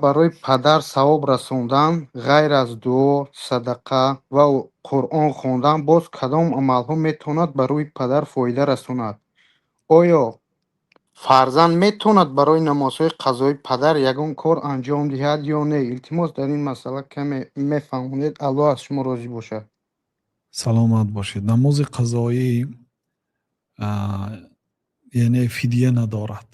Барои падар савоб расондан, ғайр аз дуо, садақа ва Қуръон хондан, боз кадом амалҳо метавонад барои падар фоида расонад? Оё фарзанд метавонад барои намозҳои қазои падар ягон кор анҷом диҳад ё не? Илтимос, дар ин масъала каме мефаҳмонед. Аллоҳ аз шумо розӣ бошад. Саломат бошед. Намози қазоӣ, яъне фидия надорад.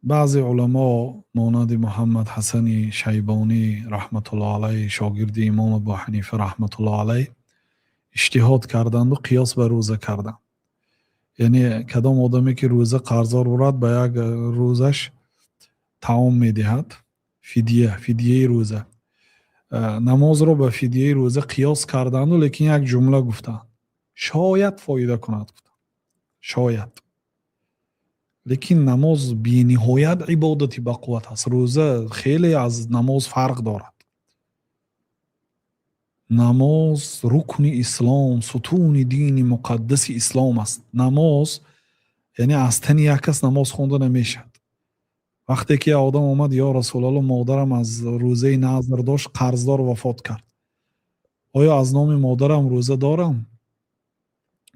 Баъзе уламо, монанди Муҳаммад Ҳасани Шайбонӣ, раҳматуллоҳ алайҳ, шогирди имом Абу Ҳанифа, раҳматуллоҳ алайҳ, иҷтиҳод карданду қиёс ба рӯза карданд. Яъне кадом одаме ки рӯза қарздор бурад, ба як рӯзаш таом медиҳад, фидия, фидияи рӯза, намозро ба фидияи рӯза қиёс карданду, лекин як ҷумла гуфтанд: шояд фоида кунад, гуфтанд, шояд. Лекин намоз бениҳоят ибодати бақувват аст. Рӯза хеле аз намоз фарқ дорад. Намоз рукни ислом, сутуни дини муқаддаси ислом аст. Намоз, яъне аз тани як кас намоз хонда намешавад. Вақте ки як одам омад: «Ё Расулалло, модарам аз рӯзаи назр дошт, қарздор вафот кард, оё аз номи модарам рӯза дорам?»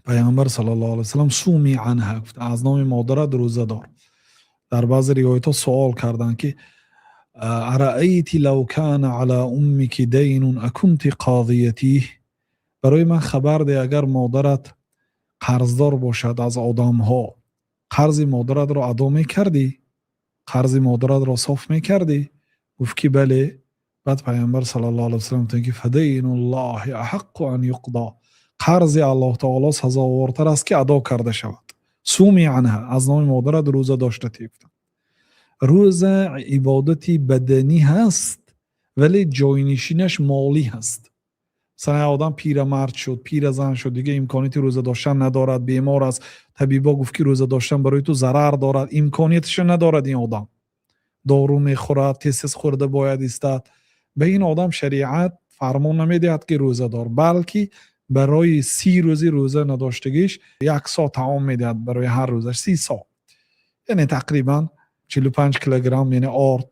Пайғамбар саллаллоҳу алайҳи васаллам: «صومي عنها», гуфт, аз номи модарат рӯза дор. Дар баъзе ривоятҳо суол карданд ки: أرأيت لو كان على أمك دين أكنت قاضيتيه? Барои ман хабар деҳ, агар модарат қарздор бошад аз одамҳо, қарзи модаратро адо мекардӣ, қарзи модаратро соф мекардӣ? Гуфт ки бале. Баъд Пайғамбар саллаллоҳу алайҳи васаллам гуфтанд ки فدين الله أحق أن يقضى, қарзи Аллоҳ таоло сазовортар аст, ки адо карда шавад. صومي عنها, аз номи модарат рӯза дошта тӣ, гуфтанд. Рӯза ибодати баданӣ ҳаст, вале ҷойнишинаш молӣ ҳаст. Масалан, як одам пирамард шуд, пиразан шуд, дига имконияти рӯза доштан надорад, бемор аст, табибо гуфт ки рӯза доштан барои ту зарар дорад, имконияташо надорад ин одам, дору мехӯрад, тез тез хӯрда бояд истад. Ба ин одам шариат фармон намедиҳад ки рӯза дор, балки барои 30 рӯзи рӯза надоштагиш як со таом медиҳад, барои ҳар рӯзаш 30 со, яъне тақрибан 45 килограмм, яъне орд,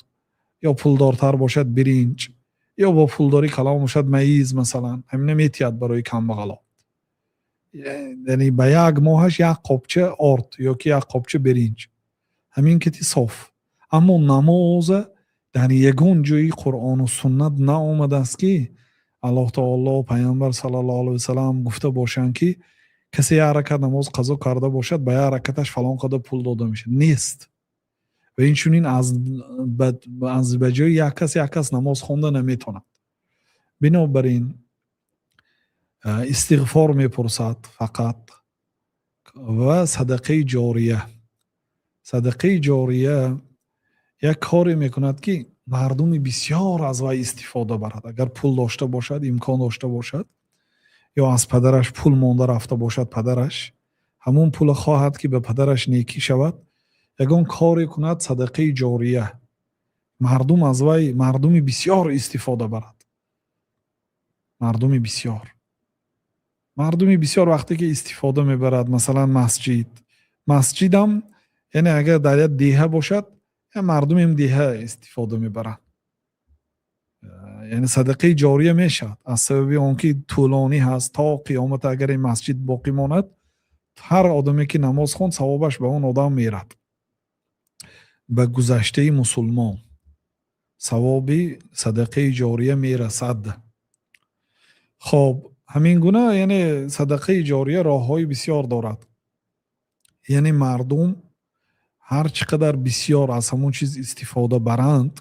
ё пулдортар бошад, биринҷ, ё бо пулдорӣ калон бошад, маиз масалан, ҳамина метиҳад барои камбағало. Яъне ба як моҳаш як қобча орд ё ки як қобча биринҷ, ҳамин кити соф. Аммо намоза дар ягон ҷои Қуръону суннат наомадааст, ки Аллоҳ таоло, Пайғамбар саллаллоҳу алайҳи васалам гуфта бошанд, ки касе як ракат намоз қазо карда бошад, ба як ракаташ фалон қадар пул дода мешавад. Нест. Ва инчунин аз ба ҷои як кас як кас намоз хонда наметавонад. Бинобар ин истиғфор мепурсад фақат ва садақаи ҷория. Садақаи ҷория як коре мекунад, ки мардуми бисёр аз вай истифода барад. Агар пул дошта бошад, имкон дошта бошад, ё аз падараш пул монда рафта бошад, падараш ҳамон пула хоҳад, ки ба падараш некӣ шавад, ягон коре кунад, садақаи ҷория, мардум аз вай, мардуми бисёр истифода барад. Мардуми бисёр вақте ки истифода мебарад, масалан, масҷид, масҷидам, яъне агар дар як деҳа бошад, мардумим деҳа истифода мебаранд, яъне садақаи ҷория мешавад, аз сабаби он ки тӯлонӣ ҳаст. То қиёмат агар ин масҷид боқӣ монад, ҳар одаме ки намоз хонд, савобаш ба он одам мерад. Ба гузаштаи мусулмон савоби садақаи ҷория мерасад. Хоб, ҳамин гуна, яъне садақаи ҷория роҳҳои бисёр дорад. Яъне мардум ҳар чӣ қадар бисёр аз ҳамон чиз истифода баранд,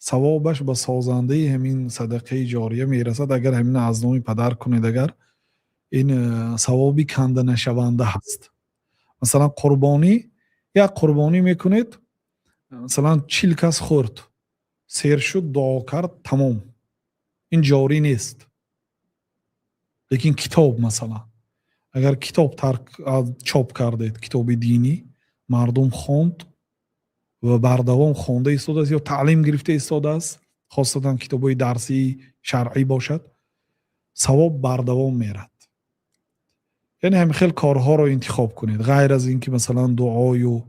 савобаш ба созандаи ҳамин садақаи ҷория мерасад. Агар ҳамина аз номи падар кунед, агар ин савоби канданашаванда ҳаст. Масалан, қурбонӣ, як қурбонӣ мекунед, масалан, 40 кас хӯрд, сер шуд, дуо кард, тамом, ин ҷорӣ нест. Лекин китоб, масалан, агар китоб тарк чоп кардед, китоби динӣ, мардум хонд ва бардавом хонда истодааст ё таълим гирифта истодааст, хосатан китобҳои дарсии шаръӣ бошад, савоб бардавом мерад. Яъне ҳамин хел корҳоро интихоб кунед, ғайр аз ин ки масалан дуою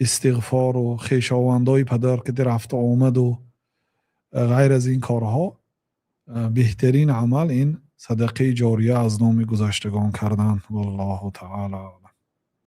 истиғфору хешовандои падар ки рафту омаду. Ғайр аз ин корҳо, беҳтарин амал ин садақаи ҷория аз номи гузаштагон кардан. Валлоҳу таъала аълам.